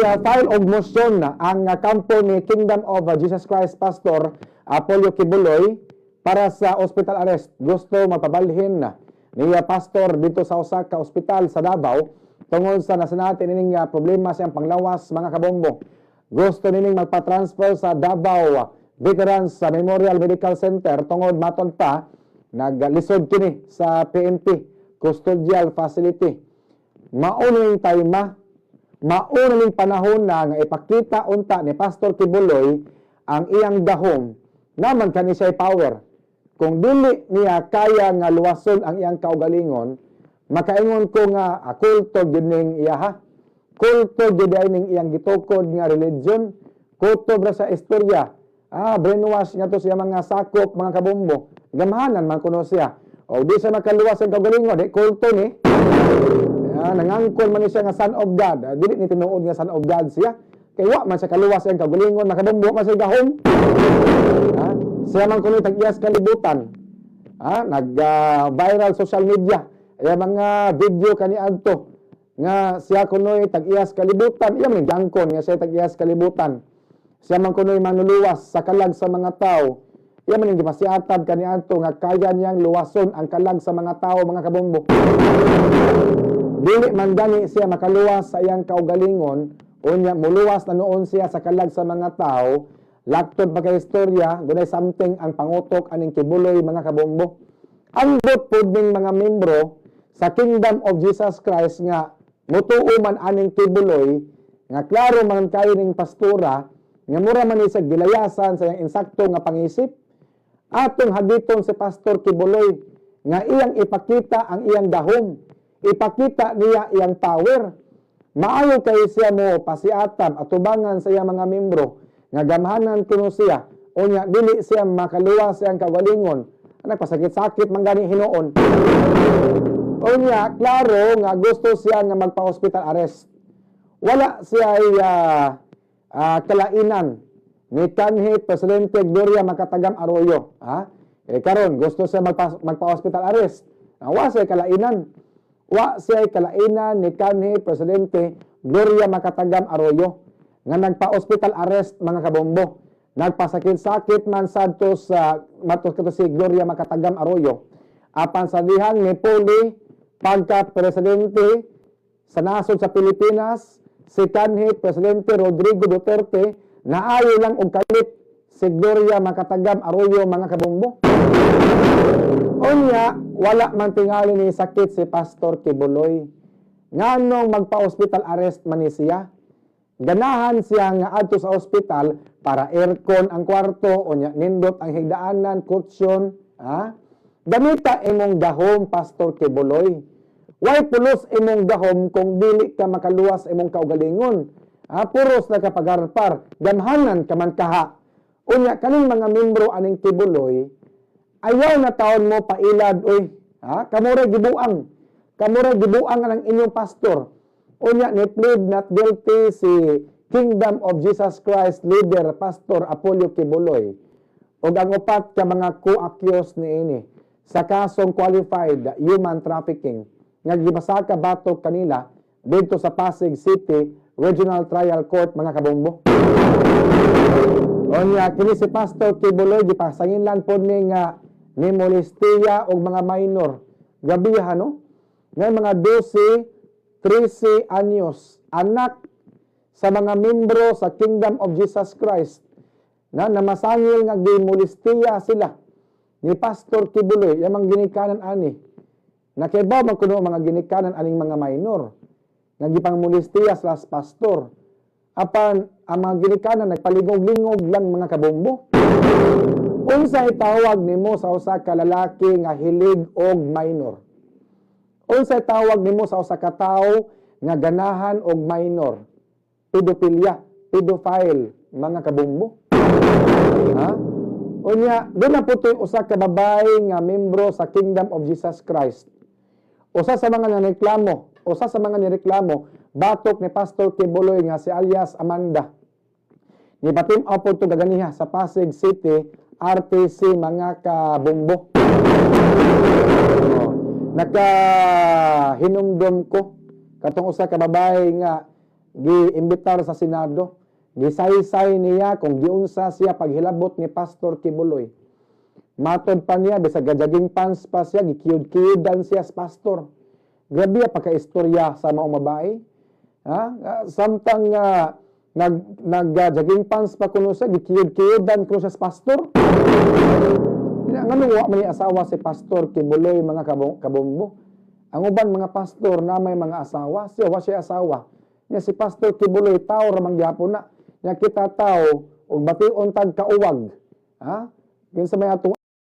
Ni file og motion na ang kampo ni Kingdom of Jesus Christ Pastor Apollo Quiboloy para sa hospital arrest. Gusto mapabalhin na ni pastor dito sa usa ka ospital sa Davao tungod sa nasinati nining problema sa iyang panglawas, mga kabombo. Gusto nining magpa-transfer sa Davao Veterans Memorial Medical Center tungod maton pa naglisod kini sa PNP custodial facility. Mao ning time, mao ning panahon na nga ipakita unta ni Pastor Quiboloy ang iyang gahom naman kani siya power. Kung dili niya kaya nga luwason ang iyang kaugalingon, makaingon ko nga kulto gyud ning iyaha. Kulto gyud ay ning iyang gitukod nga religion. Kutob ra sa istorya. Brainwash nga to siya mga sakop, mga kabombo. Gamhanan man kuno siya. O di siya makaluwas ang kaugalingon, di kulto ni. Nangangkon man ni siya nga son of God. Dili ni tinuod nga son of God siya. Kay wa man siya kaluwas ang kaugalingon, makabombo man siya gahom. Siya man kuno tag-iyas kalibutan. Nag viral social media. Ay mga video kaniadto nga siya kuno'y tag-iyas kalibutan. Iya man gangkon nga siya tag-iyas kalibutan. Siya man kuno'y manuluwas sa kalag sa mga tao. Iya man yung gipasiatab kaniadto nga kaya niyang luwason ang kalag sa mga tao, mga kabombo. Dili man gani siya makaluwas sa iyang kaugalingon, unya muluwas na noon siya sa kalag sa mga tao, laktod pa kay istorya, dunay something ang pangutok aning Quiboloy, mga kabombo. Ambot pod ning mga membro sa Kingdom of Jesus Christ nga mutuo man aning Quiboloy, nga klaro man kayo ning pastora, nga mura man ni sa gilayasan sa iyang insakto nga pangisip. Atong hagiton si Pastor Quiboloy nga iyang ipakita ang iyang gahom. Ipakita niya iyang power. Maayo kay siya mo pasiatab atubangan sa iyang mga membro nga gamhanan kuno siya, unya dili siya makaluwas sa iyang kaugalingon. Nagpasakit-sakit man gani hinuon. Unya klaro nga gusto siya nga magpa-hospital arrest. Wala siya ay kalainan ni kanhi Presidente Gloria Macapagal Arroyo. Ha? Eh karon gusto siya magpa-hospital arrest. Wa siya kalainan. Wa siya kalainan ni kanhi Presidente Gloria Macapagal Arroyo nga nagpa-hospital arrest, mga kabombo. Nagpasakit-sakit man sadto sa matos kato si Gloria Macapagal Arroyo. Apan sa dihang ni puli pagka presidente sa nasod sa Pilipinas si kanhi Presidente Rodrigo Duterte, naayo lang og kalit si Gloria Macapagal Arroyo, mga kabombo. Unya, wala man tingali ni sakit si Pastor Quiboloy. Nganong magpa-hospital arrest man ni siya? Ganahan siya nga adto sa ospital para aircon ang kwarto, unya nindot ang higdaanan, kutsyon, ha? Gamita imong gahom, Pastor Quiboloy. Way pulos imong gahom kung dili ka makaluwas imong kaugalingon. Ha, puros na kapagarpar, gamhanan ka man kaha. Unya kaning mga membro aning Quiboloy, ayaw na taon mo pailad oy. Ha? Kamo ra gibuang. Kamo ra gibuang ang inyong pastor. Unya ni plead not guilty si Kingdom of Jesus Christ leader Pastor Apollo Quiboloy ug ang upat ka mga co-accused niini sa kasong qualified human trafficking nga gibasaka batok kanila didto sa Pasig City Regional Trial Court, mga kabombo. Unya kini si Pastor Quiboloy gipasanginlan pod ni nga ni molestiya og mga minor. Gabiha, no? Nga mga 12, 13 anyos, anak sa mga membro sa Kingdom of Jesus Christ na namasangil nga gimolestiya sila ni Pastor Quiboloy, yamang ginikanan ani. Nakaibaw man kuno mga ginikanan aning mga minor nga gipangmolestiya sila sa pastor. Apan ang mga ginikanan nagpalingog-lingog lang, mga kabombo. Unsay tawag nimo sa usa ka lalaki nga hilig og minor? Unsay tawag nimo sa usa ka tawo nga ganahan og minor? Pedophilia, pedophile, mga kabombo. Ha? Unya, doon na po ito'y usa ka babae nga membro sa Kingdom of Jesus Christ. Usa sa mga nireklamo, usa sa mga nireklamo batok ni Pastor Quiboloy nga si alias Amanda. Nipatim-aw po ito gaganiha sa Pasig City RTC, mga kabombo. Oh, naka hinumdum ko katong usa ka babae nga Giimbitar sa Senado. Gisaysay niya kung giunsa siya paghilabot ni Pastor Quiboloy. Matod pa niya, bisag jogging pants pa siya, gikiyod-kiyodan siya sa pastor. Grabe ang pagka-istorya sa maong babae. Ha? Samtang nag nag jogging pants pa kuno siya, gikiyod-kiyodan kuno siya sa pastor. Ngano wa man ni asawa si Pastor Quiboloy, mga kabombo? Ang uban mga pastor na may mga asawa, siya wa siya asawa. Nya si Pastor Quiboloy, tao ra man gyapon na. Nya kita tao og bation tag kauwag. Ha? Kinsa may atong